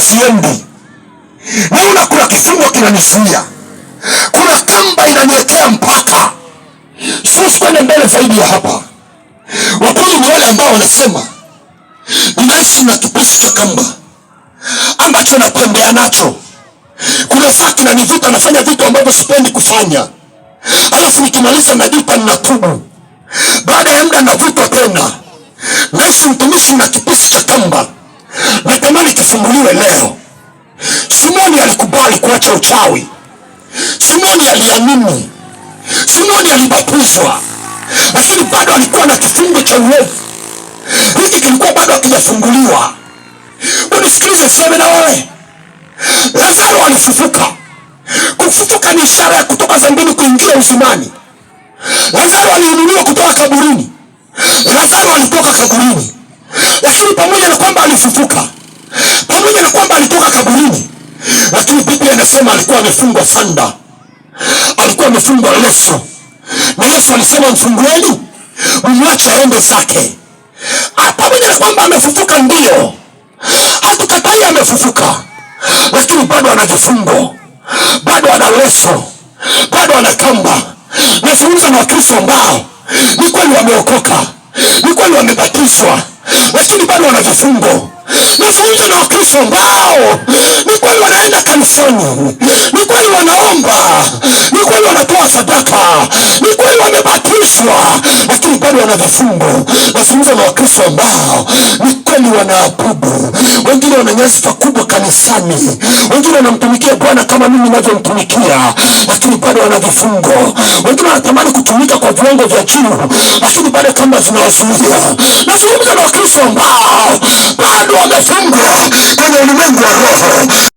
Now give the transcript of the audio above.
kwenda siendi, naona kuna kifungo kinanizuia, kuna kamba inaniwekea mpaka, siwezi kwenda mbele zaidi ya hapa. Wa pili ni wale ambao wanasema ninaishi na kipisi cha kamba ambacho natembea nacho, kuna saa kinanivuta, nafanya vitu ambavyo sipendi kufanya, alafu nikimaliza najuta, ninatubu. Baada ya muda navutwa tena. Naishi mtumishi na kipisi cha kamba, natamani kifunguliwe leo. Simoni alikubali kuacha uchawi. Simoni aliamini. Simoni alibatizwa, lakini bado alikuwa na kifungo cha uovu. Hiki kilikuwa bado hakijafunguliwa. Unisikilize, seme na wewe. Lazaro alifufuka. Kufufuka ni ishara ya kutoka dhambini kuingia uzimani. Lazaro aliinuliwa kutoka kaburini. Lazaro alitoka kaburini, lakini pamoja na kwamba alifufuka, pamoja na kwamba alitoka kaburini, lakini Biblia inasema alikuwa amefungwa sanda, alikuwa amefungwa leso, na Yesu alisema mfungueni, mmwache aende zake. Pamoja na kwamba amefufuka, ndiyo, hatukatai amefufuka, lakini bado ana vifungo, bado ana leso, bado ana kamba. Nazungumza na Wakristo ambao ni kweli wameokoka, ni kweli wamebatizwa, lakini bado wana vifungo. Nazungumza na Wakristo ambao ni kweli wanaenda kanisani, ni kweli wanaomba, ni kweli wanatoa sadaka, ni kweli wamebatizwa, lakini bado wana vifungo. Nazungumza na Wakristo ambao ni kweli wanaabudu, wengine wana nyadhifa kubwa kanisani, wengine wanamtumikia Bwana kama mimi ninavyomtumikia, lakini bado wana vifungo. Wengine wanatamani kutumika kwa viwango vya juu, lakini bado kamba zinawazuia. Nazungumza na Wakristo ambao bado wamefungwa.